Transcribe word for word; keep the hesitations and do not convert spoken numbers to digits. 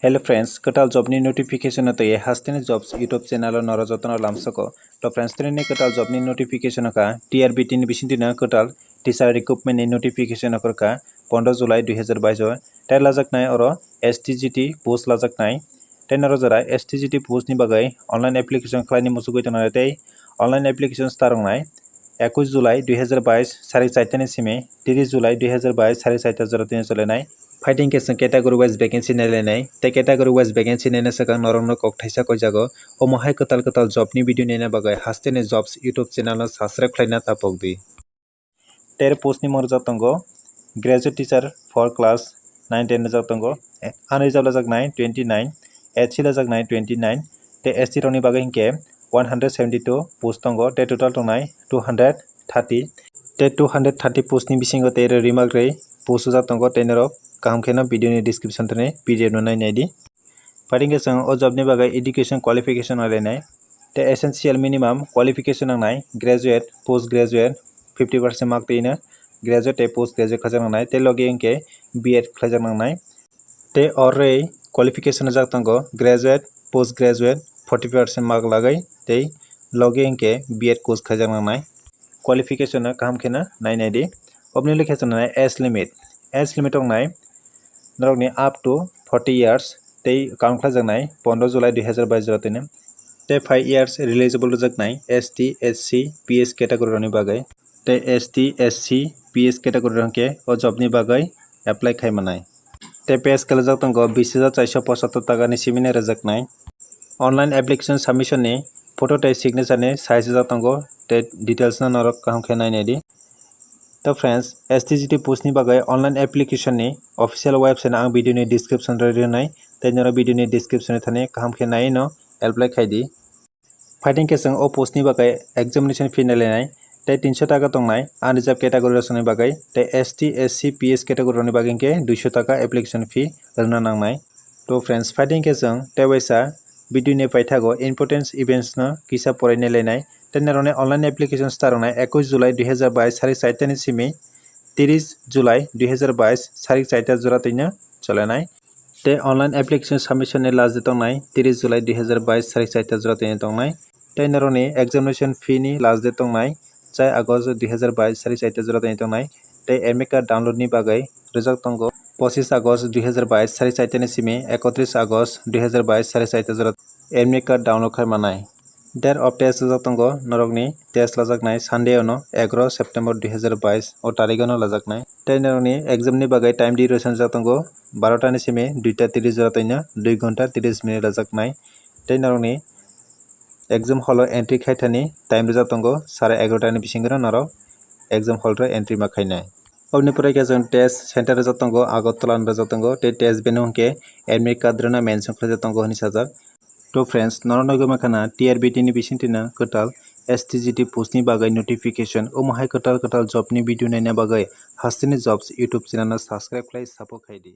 Hello friends, kwtal job ni notification no twi hasteni jobs YouTube channel o norok jotono lamsoko. To friends, tini ni kwtal job ni notification no kha T R B T ni bisingtwi no kwtal teacher recruitment ni notification no kha pondro July dui hazar bais o. Tei lajaknai oro S T G T post lajaknai. Tei norok jora S T G T post ni bagwi online application khlaini muchugwi tongnai tei online application start wngnai. Ekwis July dui hazar bais sarik chaitani simi tiris July dui hazar bais sarik chaita jora tini cholenai. Fighting case category wise vacancy nailainai. Tei category wise vacancy naina swkang norokno kok thaisa koijago. Omo hai kwtal kwtal job ni video naina bagwi hasteni jobs YouTube channel no subscribe khlaina tapokdi. Tei post ni mung rijak tongo graduate teacher for class nine ten rijak tongo. Ani rijak lajaknai twenty nine, S C lajaknai twenty nine, tei S T rokni bagwi hinkhe one hundred seventy two post tongo, tei total tongnai two hundred thirty. Tei two hundred thirty post ni bisingo tei remark rwi post rijak tongo, tei norok kaham kheno video ni description tini P D F no nai naidi. Fighting case o job ni bagwi education qualification nailainai. Tei essential minimum qualification nangnai graduate, post graduate, fifty percent mark twi no graduate tei post graduate khaijak nangnai, tei logi hinkhe B Ed khlaijak nangnai. Tei oroi qualification rijak tongo graduate, post graduate, forty percent mark lagwi tei logi hinkhe B Ed course khaijak nangnai. Qualification no kaham kheno nai naidi. Oboni lekha chwng nai age limit. Age limit tongnai norokni up to forty years tei count khlaijaknai pondro July dui hazar bais jora tini. Tei five years eligible rijaknai S T, S C, P S category rokni bagwi. Tei S T, S C, P S category rok hinkhe o job ni bagwi apply khai manai. Tei pay scale rijak tongo bish hajar chairso pochattor taka ni simi nai rijaknai. Online application submission ni photo tei signature ni size rijak tongo, tei details no norok kaham khe nai naidi. To friends, S T G T post ni bagwi online application ni official website no ang video ni description o rinai, tei norok video ni description ni thani kaham khe nai no apply khai di. Fighting case o post ni bagwi examination fee nailainai tei tinso taka tongnai unreserved category rok ni bagwi, tei S T, S C, P S category rok ni bagwi hinkhe duiso taka application fee rwna nangnai. To friends, fighting case tei waisa video ni paithago importance events no kisa porai nailainai tei norokni online application start wngnai ekwis July dui hazar bais sarik chaita ni simi tiris July dui hazar bais sarik chaita jora twi no cholenai. Tei online application submission ni last date tongnai tiris July dui hazar bais sarik chaita jora twi tongnai. Tei norokni examination fee ni last date tongnai char August dui hazar bais sarik chaita jora twi tongnai. Tei admit card download ni bagwi rijak tongo pochis August dui hazar bais sarik chaita ni simi ekotris August dui hazar bais sarik chaita jora admit card download khai manai. Date of test rijak tongo norokni test lajaknai Sunday ono egaro September dui hazar bais o tarikh ono lajaknai. Tei norokni exam ni bagwi time duration rijak tongo barota ni simi duita tiris jora twi no dui ghonta tiris minute lajaknai. Tei norokni exam hall o entry khai thani time rijak tongo sare egarota ni bisingo norok exam hall o entry ma khainai. Oboni pore khe chwng test center rijak tongo, Agartala ni rijak tongo, tei test venue hwnkhe admit card rwna mention khlaijak tongo hwnwi sajak. To friends, norok nugwi mankha na T R B T ni bisingtwi no kwtal S T G T post ni bagwi notification, omo hai kwtal kwtal job ni video naina bagwi hasteni jobs YouTube channel no subscribe khlai support khai di.